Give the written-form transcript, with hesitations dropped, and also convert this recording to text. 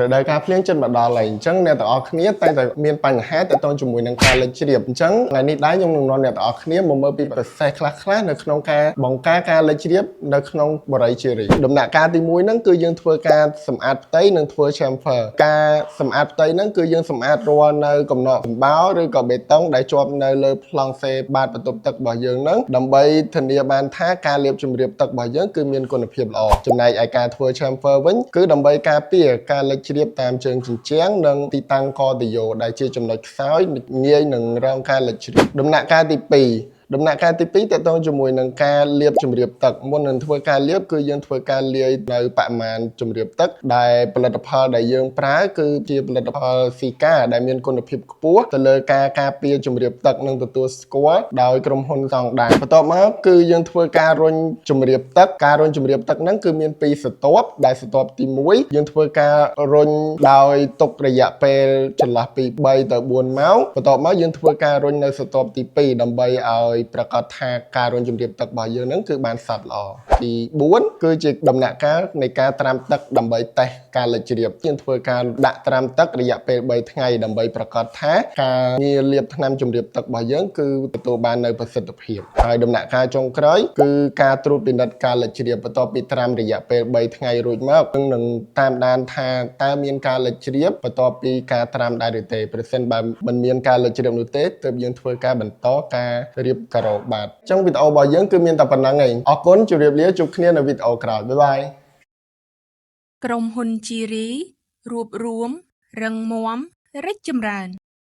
រដូវកាលភ្លៀងជិតមកដល់ហើយអញ្ចឹងអ្នកទាំងអស់គ្នាតែងតែមានបញ្ហាទាក់ទងជាមួយនឹងការលេចជ្រាបអញ្ចឹងថ្ងៃនេះដែរខ្ញុំនឹងនាំអ្នកទាំងអស់គ្នាមកមើលពី process ខ្លះៗនៅក្នុងការបង្ការការលេចជ្រាបនៅក្នុងបុរីជារីដំណាក់កាលទី1ហ្នឹងគឺយើងធ្វើការសម្អាតផ្ទៃនិងធ្វើ chamfer ការសម្អាតផ្ទៃហ្នឹងគឺយើងសម្អាតរាល់នៅកំណកសម្បោរឬក៏បេតុងដែលជាប់នៅលើប្លង់សេបាតបន្ទប់ទឹករបស់យើងហ្នឹងដើម្បីធានាបានថាការលាបជំរាបទឹករបស់យើងគឺមានគុណភាពល្អចំណែកឯការធ្វើ chamfer វិញគឺដើម្បីការពារការលេចជ្រាបតាមជើងជញ្ជាំងនិងទីតាំងកតយោដែលជាចំណុចខ្សោយងាយនឹងរងការលេចជ្រាបដំណាក់កាលទី2ដំណាក់កាលទី2តកតងជាមួយនឹងការលាបជំរាបទឹកមុននឹងធ្វើការលាបគឺយើងធ្វើការលាយនៅបរិមាណជំរាបទឹកដែលផលិតផលដែលយើងប្រើគឺជាផលិតផលស៊ីកាដែលមានគុណភាពខ្ពស់ទៅលើការការពារជំរាបទឹកនិងទទួលស្គាល់ដោយក្រុមហ៊ុនស្តង់ដារបន្ទាប់មកគឺយើងធ្វើការរុញជំរាបទឹកការរុញជំរាបទឹកហ្នឹងគឺមានពីរស្រទាប់ដែលស្រទាប់ទី1យើងធ្វើការរុញដោយទុករយៈពេលចន្លោះពី3ទៅ4ម៉ោងបន្ទាប់មកយើងធ្វើការរុញនៅស្រទាប់ទី2ដើម្បីឲ្យប្រកាសថាការរុញជំរាបទឹករបស់យើងហ្នឹងគឺបានសត្វល្អទី4គឺជាដំណាក់កាលនៃការត្រាំទឹកដើម្បីតេស្តការលេចជ្រាបយើងធ្វើការដាក់ត្រាំទឹករយៈពេល3ថ្ងៃដើម្បីប្រកាសថាការងារលាបថ្នាំជំរាបទឹករបស់យើងគឺទទួលបាននៅប្រសិទ្ធភាពហើយដំណាក់កាលចុងក្រោយគឺការត្រួតពិនិត្យការលេចជ្រាបបន្ទាប់ពីត្រាំរយៈពេល3ថ្ងៃរួចមកនឹងតាមដានថាតើមានការលេចជ្រាបបន្ទាប់ពីការត្រាំដែរឬទេប្រសិនបើមិនមានការលេចជ្រាបនោះទេទើបយើងធ្វើការបន្តការរៀបការ៉ូបាតអញ្ចឹងវីដេអូរបស់យើងគឺមានតែប៉ុណ្ណឹងឯងអរគុណជម្រាបលាជួបគ្នានៅវីដេអូក្រោយ bye bye. ក្រុមហ៊ុនជីរី រួបរួម រឹងមាំ រីកចម្រើន។